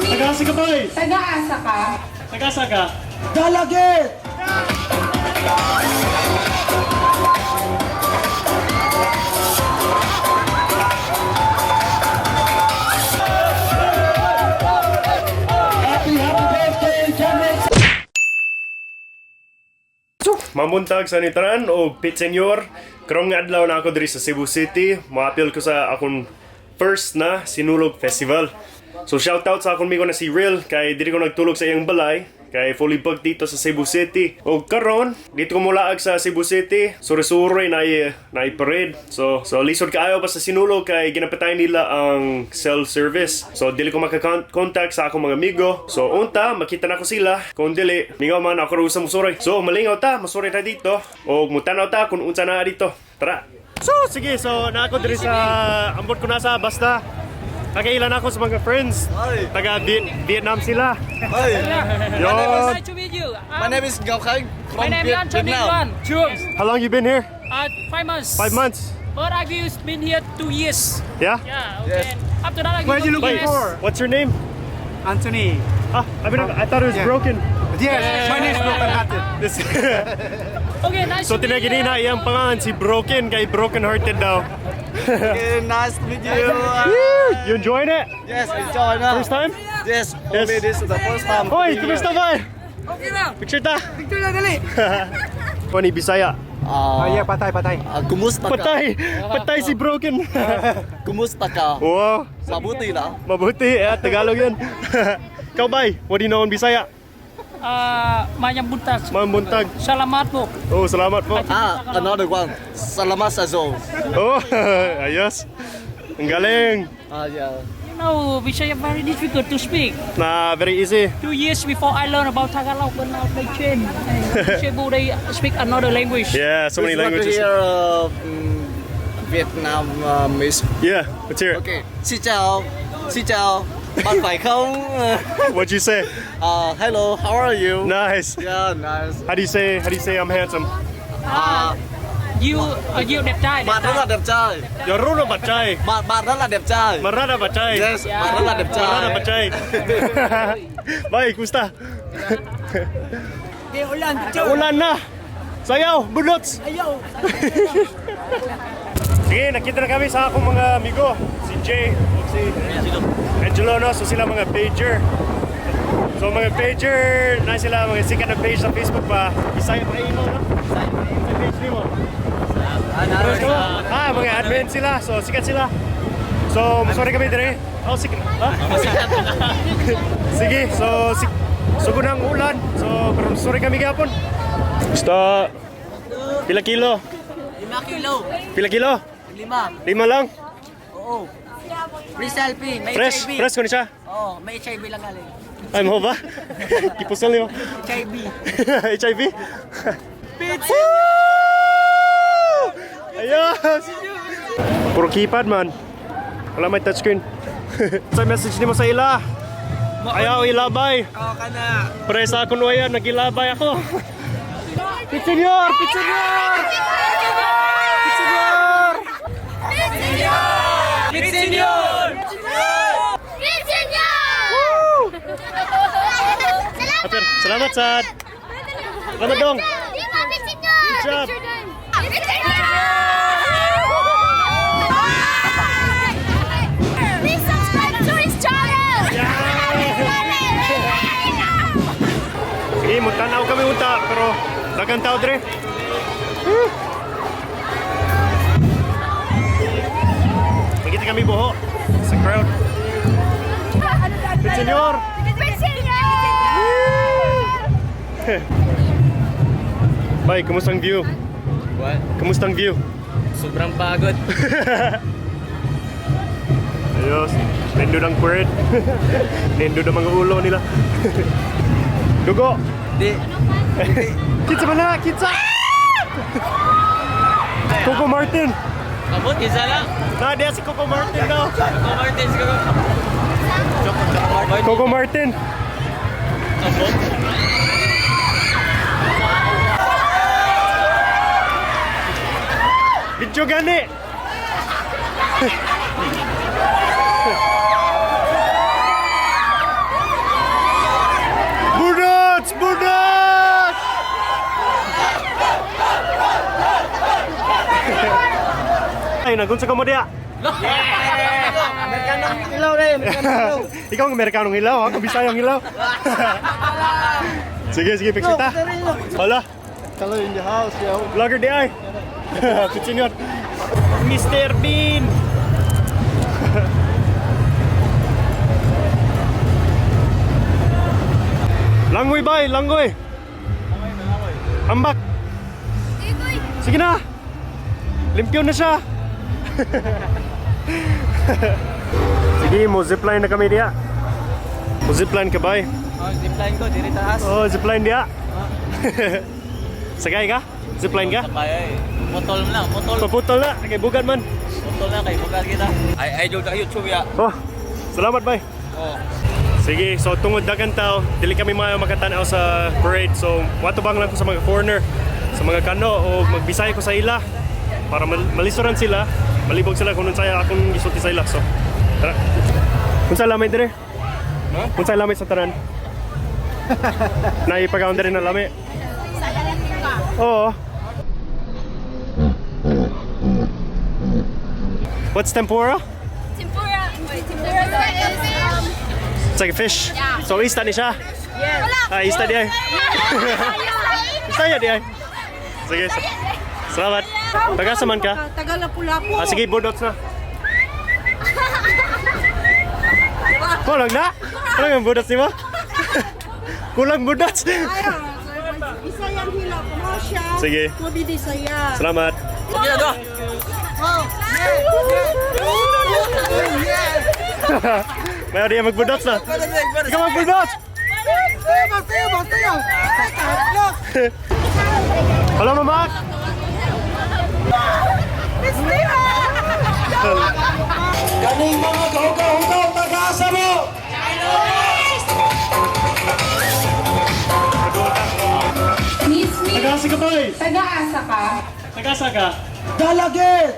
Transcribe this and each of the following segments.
Taga-asa ka, bay? Taga-asa ka? Taga-asa ka? Dalaget! Happy, happy birthday, General. Mamuntag sa nitran o Pit Senyor. Karong nga adlaw na ako diri sa Cebu City. Moapil ko sa akong first na Sinulog Festival. So shoutout sa akong migo na si Real kay diri ko nagtulog sa iyang balay kay fully booked dito sa Cebu City. O karon dito ko mulaag sa Cebu City. Suri-suri na na parade. So lisod kaayo pa sa Sinulog kay ginapatay nila ang cell service. So dili ko maka-contact sa akong mga amigo. So unta makita na ko sila. Kung dili, mingaw man ako ra sa musuroy. So malingaw ta, musuroy ta dito. O mutanaw ta kung unsa na dito. Tara. So sige, so na ako diri sa ambot ko na sa basta Tagailan ako sa mga friends. Ay. Taga Vietnam sila. Hi, Yo. Nice to meet you. My name is Ngọc Khánh from My name is Anthony Vietnam. Luan. Sure. How long you been here? 5 months. 5 months. But I've been here 2 years. Yeah? Yeah. Okay. Yes. After that, I Where go you to looking US. for? What's your name? Anthony. Ah, I mean, I thought it was Yeah. broken. Yes, my name is Broken Hearted. This Okay. Nice so to meet you. tinaginin na iyang pangalan si Broken kay Broken Hearted daw. Okay, nice to meet you. You enjoying it? Yes, enjoy now. First time? Yes, for Yes. me this is the first time. Hoy, kumusta ba? Okay lang. Picture ta. Picture na dali! Funny Bisaya. Oh yeah, patay, patay. Kumusta ka? Patay. Patay si Broken. Kumusta ka? Wow, Mabuti na. mabuti. Eh, Tagalog yun. Ikaw bay, what do you know in Bisaya? Mayang buntag. Mamuntag. Salamat po. Oh, salamat po. Ah, another one. Salamat sa zo. Oh, ayos. Ang galing. Ah, yeah. You know, Bisaya very difficult to speak. Na, very easy. 2 years before I learned about Tagalog, but now they change. Cebu, they speak another language. Yeah, so many Just want to languages. hear Vietnam music. Yeah, let's hear it. Okay. Xin chào. Xin chào. Bạn phải không? What'd you say? Hello, how are you? Nice. Yeah, nice. How do you say I'm handsome? Ah, You đẹp trai. Đẹp bạn rất trai. là đẹp trai. Yoruna bachay. Bạn bạn rất là đẹp trai. Marada bachay. Yes, bạn rất là đẹp Marada trai. bachay. Bye, kumusta? Ulan, Ulan na. Sayaw, budots. Ayaw! Sige, nakita na kami sa akong mga amigo. Si Jay, ug si Angelo. Angelo, no? So sila mga pager. So mga pager, na sila mga sikat na page sa Facebook pa. Bisaya pa imo, no? Sa page nimo. Ah, mga admin sila. So sikat sila. So, sorry kami dire. Oh, sikat. Ha? Sige, so sugod ang ulan. So, pero sorry kami gapon. Basta pila kilo? 5 kilo. Pila kilo? 5. 5 lang. Oo. Free selfie. May Fresh, HIV. fresh ko ni siya. Oo, may HIV lang galing. Ay, mo ba? Kipusal niyo. HIV. HIV? Pizza! Ayos! Puro keypad man. Wala may touchscreen. Sa message nimo sa ila. Ayaw ilabay. Oo ka na. Pre sa akong wayan, nagilabay ako. Pitsenyor! Pitsenyor! Pitsenyor! Senyor! Apir, salamat sad. Salamat dong. Good job. Please subscribe to his channel! Sige, mutanaw kami unta, pero daghang tao dire. Magkita kami buho sa crowd. Senyor! Bay, kumusta ang view? What? Kumusta ang view? Sobrang pagod. Ayos, nindot ang puwet. Nindot ang mga ulo nila. Dugo! Di. Kitsa ba na? Kitsa! Coco Martin! Kabot, isa lang. Na, diya si Coco Martin daw. Coco Martin, siguro. Coco Martin. Coco Martin! Kabot. Video gani! Nagunsa ka mo diya? Amerikanong ilaw rin, Amerikanong ilaw. Ikaw ang Amerikanong hilaw, ako Bisayang hilaw. Sige, sige, picture ta. Hola. Hello in the house, yo. Vlogger di ay. Pit Senyor. Mr. Bean. Langoy bay, langoy. Ambak. Sige na. Limpyo na siya. Sige, mo zipline na kami diya. Mo zipline ka bay. Oh, zipline ko, diri taas. Oh, zipline diya. Sagay ka? Zipline ka? Kaya eh. Putol na, putol. Paputol na, kay bugat man. Putol na kay bugar kita. Ay, idol ka YouTube ya. Oh, salamat bay. Oh. Sige, so tungod dagan tao, dili kami maayo makatanaw sa parade. So, watubang lang ko sa mga foreigner, sa mga kano o magbisaya ko sa ila para malisuran sila, malibog sila kung unsay akong gisulti sa ila. So, tara. Unsa lamay dire? Huh? Unsa lamay sa tanan? Naipagaon dire na lami. Oo. What's tempura? Tempura. Wait, tempura is It's like a fish. Yeah. So isda ni siya. Wala. Ah, isda di ay. Isda ya di ay. Sige. Salamat. Taga sa man ka? Taga Lapu-Lapu. Ah, sige, budots na. Kulang na? Kulang ang budots ni mo? Kulang budots. Bisayang hila ko siya. Sige. Mabibisaya. Salamat. Sige na, do. May di magbudots na. Ikaw magbudots. Hello, Mama. Kaning mga kahugaw-hugaw, tagaasa mo! Miss me. Tagasa ka, boy. Taga-asa ka. Tagasa ka. Dalagit!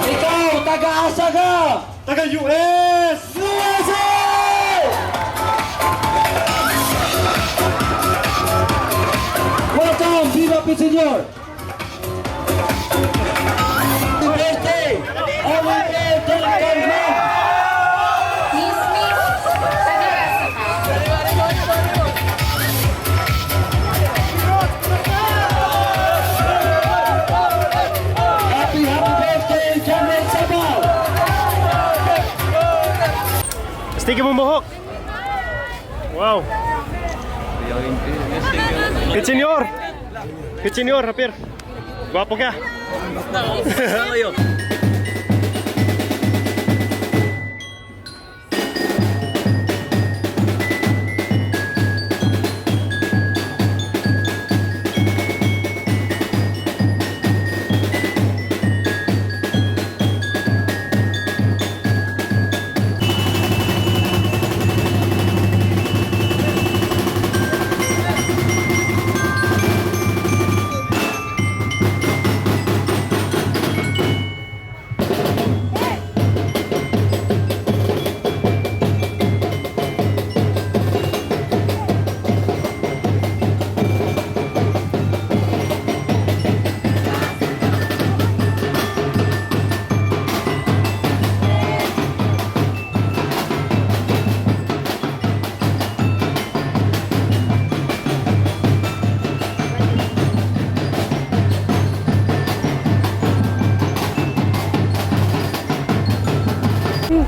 Ikaw, taga-asa ka! Taga US! USA! Welcome, Viva P. Senior! Happy birthday! Oliver Duncan Man! Miss me. Taga-asa ka. Happy, happy birthday, General Sabal! Sticky mo buhok. Wow. Pit Senyor. Pit Senyor, hapir. Gwapo ka.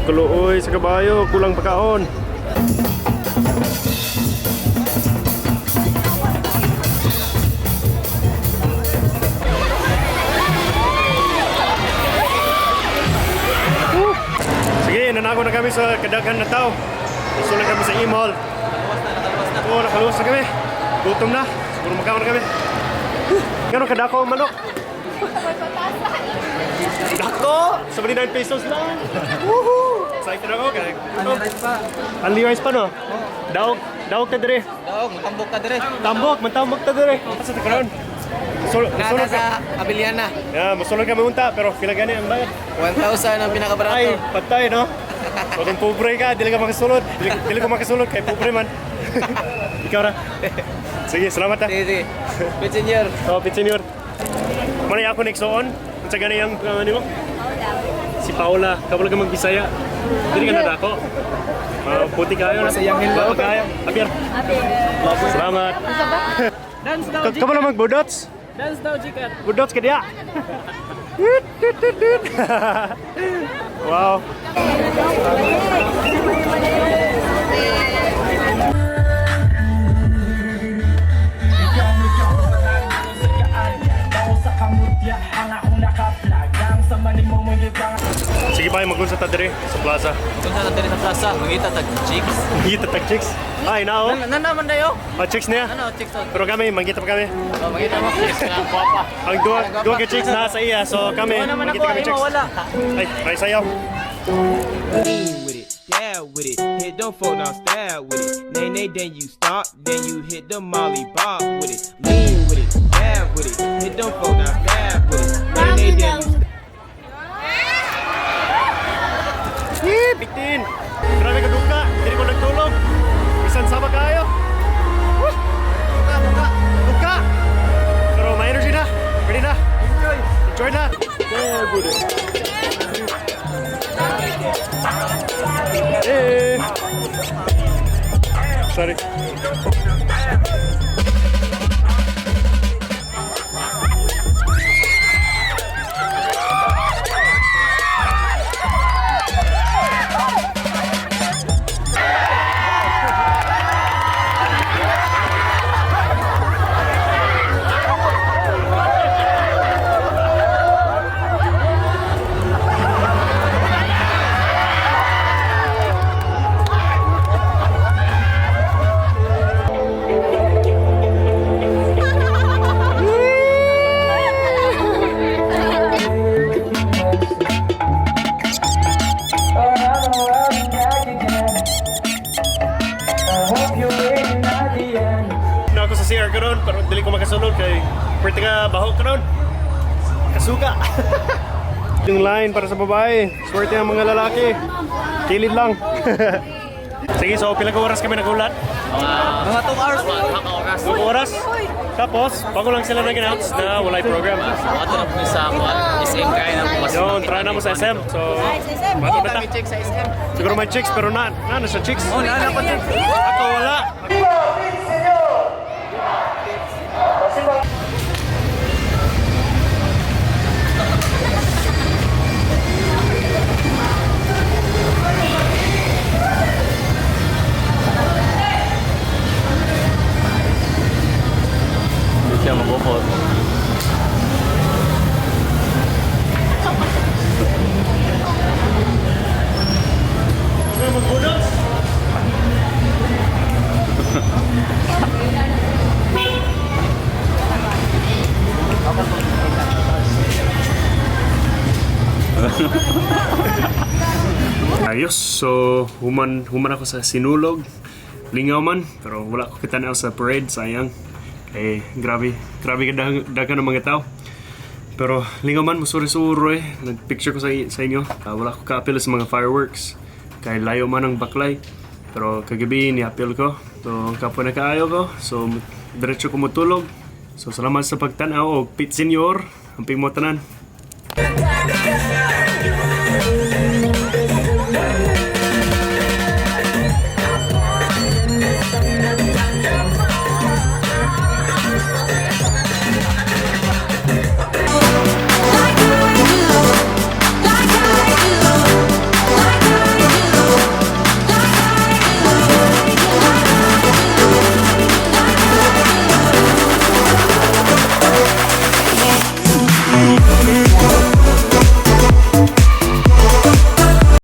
Kuluoy sa kabayo, kulang pagkaon. Sige, nanako na kami sa kadaghan na tao. Gusto na kami sa E-Mall. Oo, nakaluwas na kami. Gutom na. Siguro magkaon na kami. Gano'n kadako ang manok? Dako! 79 pesos lang! Woohoo! Excited ako. Kaya, Only rice pa. Only rice pa, no? Daog, daog ka dire. Daog, matambok ka dire. Tambok, mantambok ta dire. Sa takaron. Sul Nana sulod sa ka. Abiliana. Yeah, mosulod kami unta pero pila gani ang bayad. 1,000 ang pinakabarato. Ay, patay no. So kung pobre ka, dili ka makasulod. Dili, dili ko makasulod kay pobre man. Ikaw ra. Sige, salamat ha. Sige, sige. Pit Senior. Oh, Pit Senior. Manay ako next on. Unsa gani ang nimo? Si Paola, kabalo ka magbisaya. Dili ka na dako. Puti kayo na. Sayang hello. Bago kayo. Apir. Salamat. Dance daw, Kabalo magbudots. Dance daw, Jikat. Budots ka diya. Wow. Sige pa, magunsa ta diri sa plaza. Kung saan natin sa plaza, mangita tag chicks. Mangita tag chicks. Ay, nao. Nanaman dayo. Ah, chicks niya. Ano, chicks to? Pero kami, mangita pa kami. Oh, mangita mo. Chicks nga, guwapa. Ang duha ka chicks na sa iya, so kami, Wala naman mangita ako, kami ay chicks. wala. Ay, may sayaw. Lean with it, dab with it, hit them folk now stab with it. Nay nay, then you stop, then you hit the molly bob with it. Lean with it, dab with it, hit them folk now stab with it. Nay nay, then you Eh, bitin. Grabe ka duka, hindi ko nagtulog. Bisan sama kayo. Woo! Duka, duka. Duka. Pero may energy na. Ready na. Enjoy. Enjoy na. Yeah, good. Eh. Sorry. Na ako sa CR karon pero dili ko makasulod kay pwerte ka baho karon. Kasuka. Yung line para sa babae, swerte ang mga lalaki. Kilid lang. Sige, so pila ka oras kami nagulat? Mga 2 hours. Mga oras. 2 oras. Tapos, bago lang sila nag-announce na walay program. Ato na po sa kuan, SM kaya na po mas. Yun, try na mo sa SM. So, bago na ta. Kami check sa SM. Siguro may chicks, pero na siya chicks. Oh, nana ko check. Ako wala. Hindi siya mabukod. Magbudots. Ayos, so human ako sa Sinulog. Lingaw man, pero wala ko kitanaw sa parade, sayang. Eh, grabe, grabe ka dagan ng mga tao. Pero lingaw man, musuri-suri. Nagpicture ko sa inyo. Wala ko kaapil sa mga fireworks. Kay layo man ang baklay. Pero kagabi, niapil ko. So, kapo na kaayo ko. So, diretso ko mutulog. So, salamat sa pagtanaw og Pit Senior. Amping mo tanan. stop.